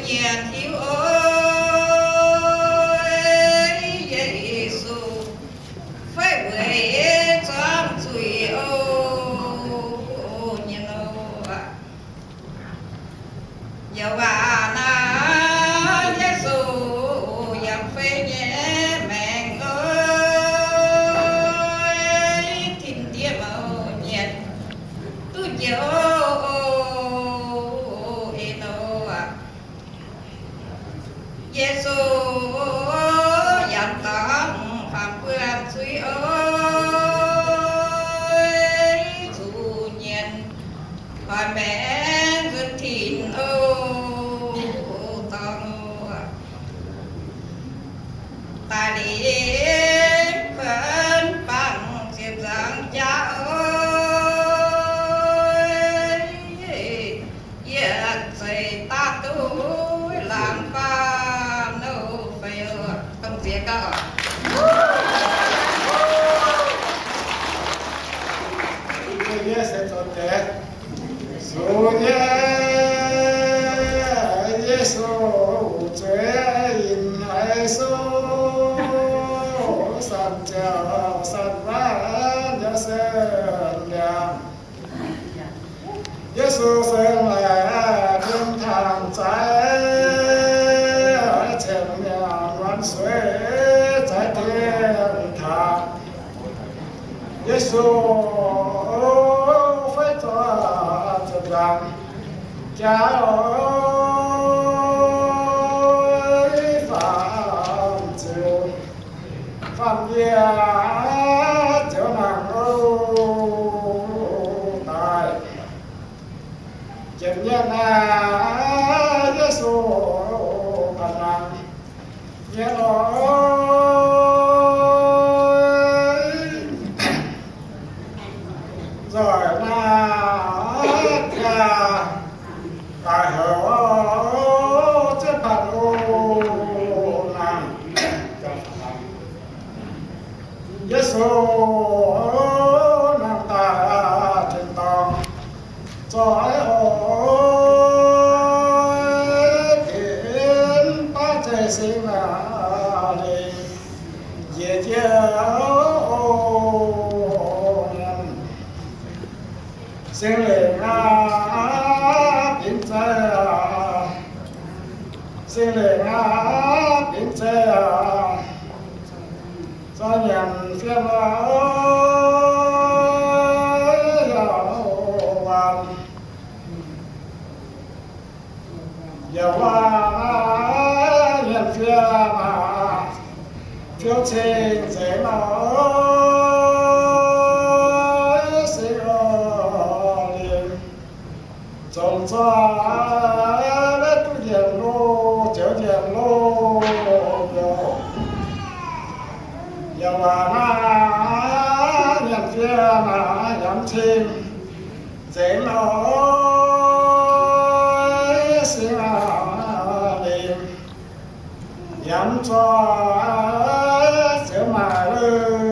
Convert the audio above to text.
nyanc hiuv o, Yesu, fai weic zuangx zuiz o, nyanc o. Yaac waac naaiv Yesu yaac fei nyei maengc o, tin-ndiev mouc nyanc duqv njoux o, en o. Yesu yaac dorngx faam buonc zuiz o, zuqc nyanc hoic maengc nzuonx tin o, dorngx o. Daaih liuz kuonx bangc ziepc nzaangc jaax o, yietc zeiz daaih duqv laangz faam nouh fei o. Dongh ziex gauh. Yie se zoux deix. Zuqc nyei Yesu, zueiz yinh haiz sou, sanc ziouc sanc waaic nyei sen ndiangx. Yesu seng laaic tien tangh zaaix, cien mienh muonz sueiz zaaix tien tangh. Yesu fai zorqv ziepc nzaangc jaax oix faam ziux, faam yie ziouc nangc o daaih. Jiex mienh aac, Yesu baac nangc mienh oc. Nzoih naaiv jaax daaih houc jienv baac o nangc. Yesu nangh daaih tin-dorngh zoih oix binc baav zeiv Singx Lingh njiec jienv oc. Singx Lingh aac, binc zeiv aac, Singx Lingh aac, binc zeiv aac, zorqv nyanc fiem oix yaac waanc, yaac waanc nyanc fiem aac, fiou cing nzengc oix Singx Lingh. Zongc zoih duqv njiec loh, zoux njiec loh, yaac waac naaiv nyanc fiem aac, yaac cing nzengc oix Singx Lingh. Yaac zoih ziouc maaih